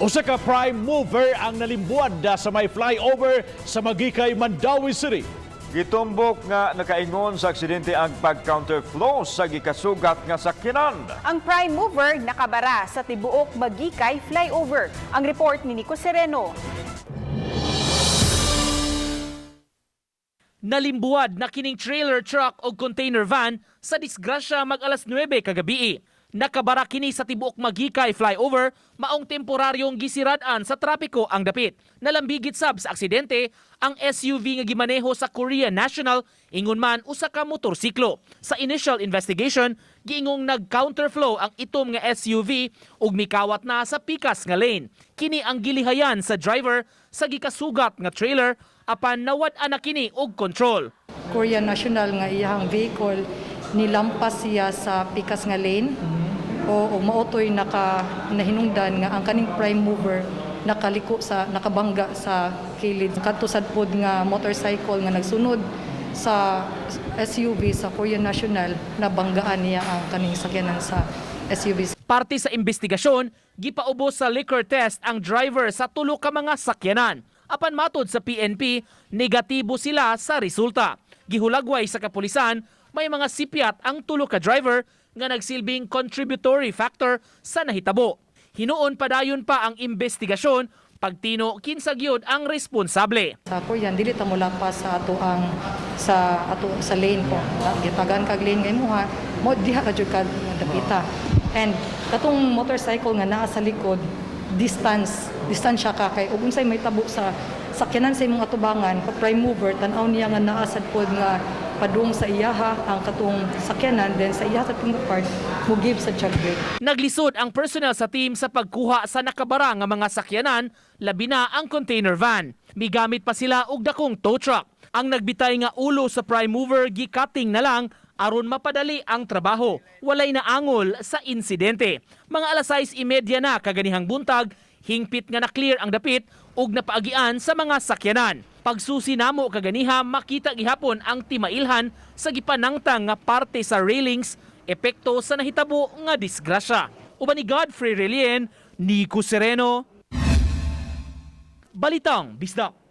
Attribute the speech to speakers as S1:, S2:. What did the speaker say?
S1: Usa ka prime mover ang nalimbuad sa may flyover sa Maguikay, Mandaue City.
S2: Gitumbok nga nakaingon sa aksidente ang pag-counterflow sa gikasugat nga sakyanan.
S3: Ang prime mover nakabara sa tibuok Maguikay flyover. Ang report ni Nico Sereno.
S4: Nalimbuad na kining trailer truck o container van sa disgrasya mag alas 9 kagabi. Nakabara kini sa tibuok Maguikay flyover, maong temporaryong gisirad-an sa trapiko ang dapit. Nalambigit sab sa aksidente ang SUV nga gimaneho sa Korea National, ingon man usa ka motorsiklo. Sa initial investigation, giingong nag-counterflow ang itom nga SUV ug mikawat na sa pikas nga lane. Kini ang gilihayan sa driver sa gikasugat nga trailer, apan nawad-an na kini og control.
S5: Korean National nga iyahang vehicle, nilampas siya sa pikas nga lane o mao toy naka nahinungdan nga ang kaning prime mover nakaliko sa nakabangga sa kilid. Kadto sad pod nga motorcycle nga nagsunod sa SUV sa Korean National, nabanggaan niya ang kaning sakyanan sa SUV.
S4: Parte sa investigasyon, gipaubos sa liquor test ang driver sa tulo ka mga sakyanan. Apan matod sa PNP, negatibo sila sa resulta. Gihulagway sa kapulisan, may mga sipyat ang tulo ka driver nga nagsilbing contributory factor sa nahitabo. Hinuon padayon pa ang investigasyon pagtino kinsa gyud ang responsable.
S5: Sa Korean, dili ta molapas sa ato ang sa ato sa lane ko. Gitagaan kag lane nga imuha mo, diha ka jud ka dapita. And katong motorcycle nga naa sa likod, distance distansya ka kay ug unsay mahitabo sa sakyanan sa imong atubangan, pa prime mover, tan-aw niya nga naa sad pod nga padung sa iyaha ang katong sakyanan, then sa iyaha sa pong part mo give sa siya brake.
S4: Naglisod ang personnel sa team sa pagkuha sa nakabara nga mga sakyanan, labi na ang container van. Migamit pa sila og dakong tow truck. Ang nagbitay nga ulo sa prime mover, gicutting na lang aron mapadali ang trabaho. Walay naangol sa insidente. Mga alas 6:30 na kaganihang buntag, hingpit nga na-clear ang dapit ug napaagian sa mga sakyanan. Pagsusi namo kaganiha, makita gihapon ang timailhan sa gipanangtang nga parte sa railings, epekto sa nahitabo nga disgrasya. Uban ni Godfrey Relien, Nico Sereno, Balitang Bisdak.